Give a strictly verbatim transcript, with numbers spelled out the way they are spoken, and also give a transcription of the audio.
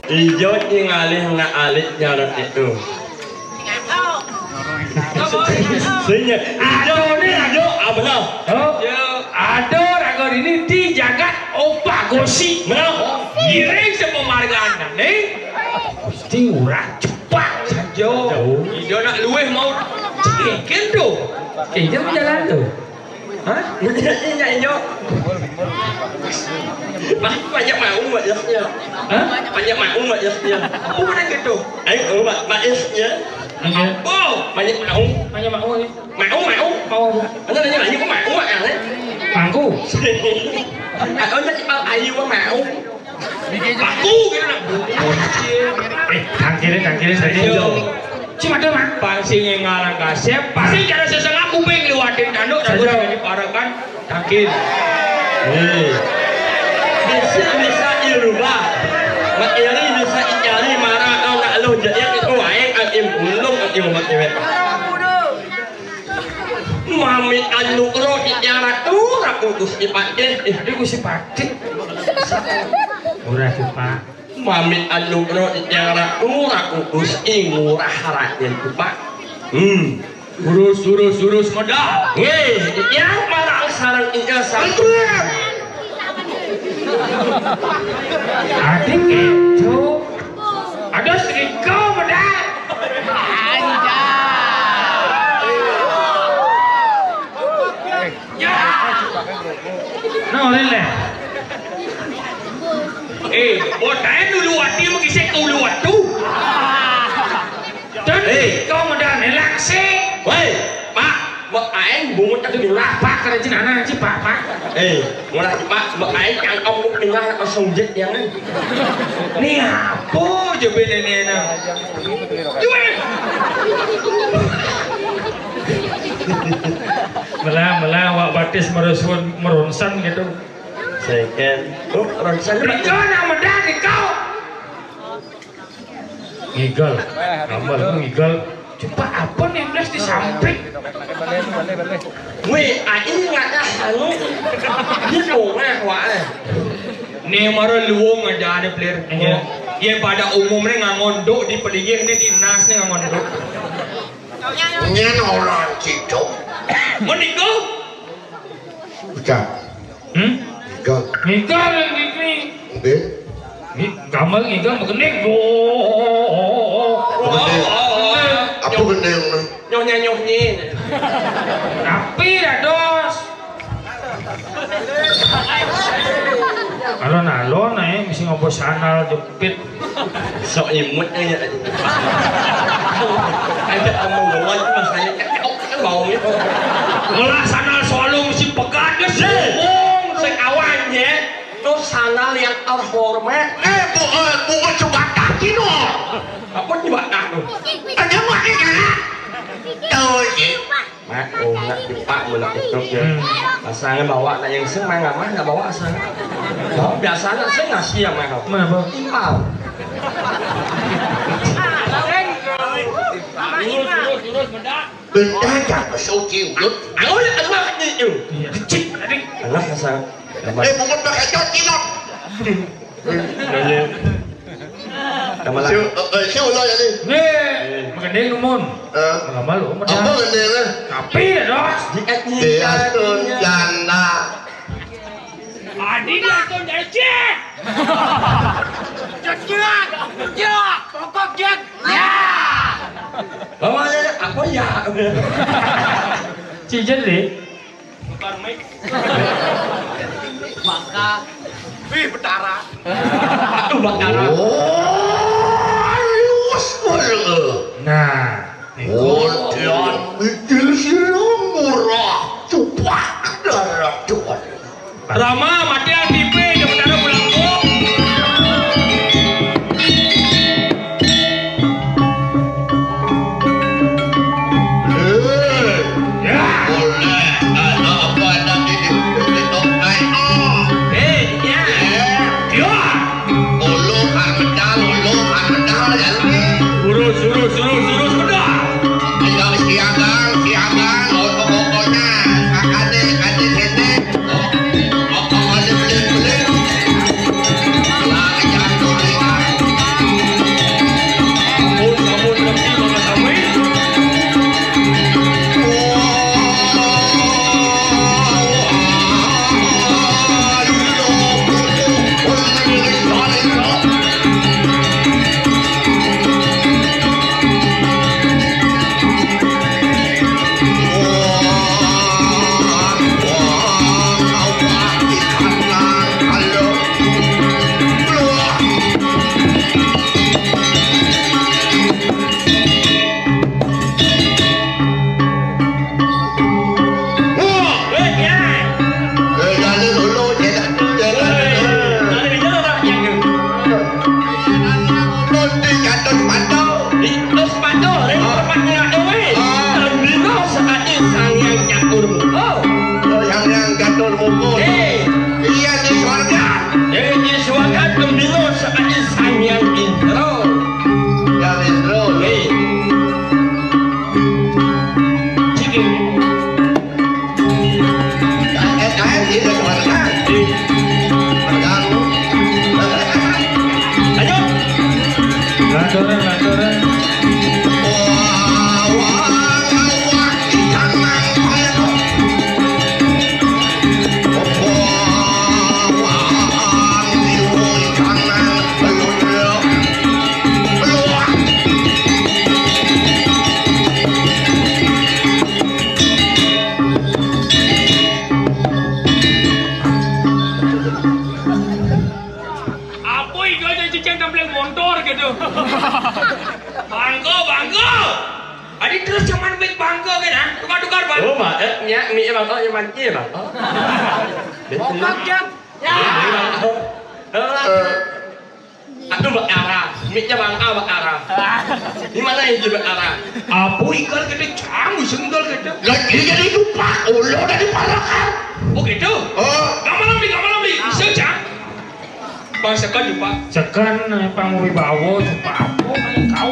Ijo tinggalih nak alit nyarat itu. Senya. Ijo ni ijo abelah. Oh. Ada raga ini di jagat opak gosi. Benar. Giring sepemargaan ni. Mesti urang cepak saja. Ijo nak luwih mau cekin tu. Ijo jalan tu. Hah? Inyo, inyo. Banyak mau mak ya. Hah? Banyak mau mak ya. Apa mana gitu? Ayo mak mak ya. Apa? Banyak mau. Banyak mau ni. Mau mau. Mau. Mana nanya nanya mau mau kan? Mangku. Aku nak cepat ayu mau. Aku kira nak bungkus. Eh, tangkilin, tangkilin tadi. Ayo. Cuma ada mah. Pang sing ngarang kasep, pasti cara sesengah kuping liwatin tanduk dan udah diparekan tangkil. Eh. Bisa bisa dirubah. Mak Eri bisa dicari marah kau nak lu jadi itu aing aim ulung aim mak cewek. Mami anu ro di tiara tu raku Gusti Patih. Eh, dia Gusti Patih. Murah tu, Pak. Mami anu ro di tiara tu raku Gusti Ngurah Raden tu, Pak. Hmm. Urus, urus, urus, modal. Weh, yang marang sarang inya sarang. Adik itu. Ada seriko, benar. Anjay. Nah, oleh leh. Eh, botae dulu ati mau kisah ke ulu waktu. Dan eh, kau modal nelak sih. Woi, Pak, mau aing bungut tadi dulu. Pak, kerajin anak sih, Pak, Pak. Eh, mulai Pak, mau aing kangkong bungut dengar kosong jet yang. Ni apa je bini ni nak? Cuy. Melah, melah, wak batis merusun, merunsan gitu. Second. Oh, orang sana. Riko nak medal, Riko. Ngigel. Gambar aku ngigel. Coba apa nih, belas di samping. Weh, aing nggak dah anu. Dia dongah wae. Nih mara luwung aja nih, player. Iya. Yang pada umumnya ngangon dok di pelinggih nih, di nas nih ngangon dok. Nyen orang Ciduk. Menikah. Ucap. Hmm? Ngigel. Ngigel yang gini. Nggih. Ni gambar ngigel begening. Oh. Begening. Apa begening? Nyoh nyoh nyi. Tapi dados. Alon-alon ae mesti ngopo sandal jepit. Sok imut aja. Ada kamu ngomong itu masanya cekok kan baunya. Ngelah sandal selalu mesti pegat ya sih. Sing awan ya. Terus sandal yang terhormat. Eh, bukan bukan sebatang kino. Apa sebatang tuh? Ada makanya. Tahu sih. Mak, oh, nak cepak mulak itu ya. Hmm. Asalnya bawa nak yang sing mah nggak mah nggak bawa asal. Oh, biasanya sing ngasih ya mah. Mah apa? Timpal. Lurus, lurus, lurus, bedak. Bedak tak masuk ciut. Aku ya Allah ni tu. Iya, kecil tadi. Allah asal. Eh, bukan pakai jok cilok. Nama si, eh, eh, si ulo ya ni. Nih, mengending numun. Eh. Lama lu, apa mengending, eh? Tapi ya, Dos. Dia tuh janda. Adi dia tuh jadi cek. Cekian, cekian, pokok dia. Ya. Lama ya, apa ya? Cijen deh. Bukan mic. Maka. Wih, betara. Aduh, betara. Oh, halus bener. Nah, Odian mikir sira murah cupak darah tuan. Rama, mati T V, dia betara pulang. Urus, urus, urus, urus, benar. Ayo. Lanturan, lanturan. Apa itu aja cicing tempel montor gitu. Bangko, bangko. Adi terus cuman mik bangko kan, ah? Tukar-tukar, Bang. Oh, Bang. Eh, nya, mik, Bang. Oh, ya, manci, Bang. Oh. Betul. Kokak, Jang. Ya. Iya, Bang. Oh. Eh. Aduh, Bang Ara. Miknya Bang A, Bang Ara. Di mana ini, Bang Ara? Apa ikan gede, camu sendal gede. Lah, ini jadi lupa. Oh, lo udah diparakan. Oh, gitu? Oh. Gak malam nih, gak malam nih. Bisa, Cang. Bang, sekan, Pak. Sekan, eh, Pang Wibawa, Pak. Apa, kau?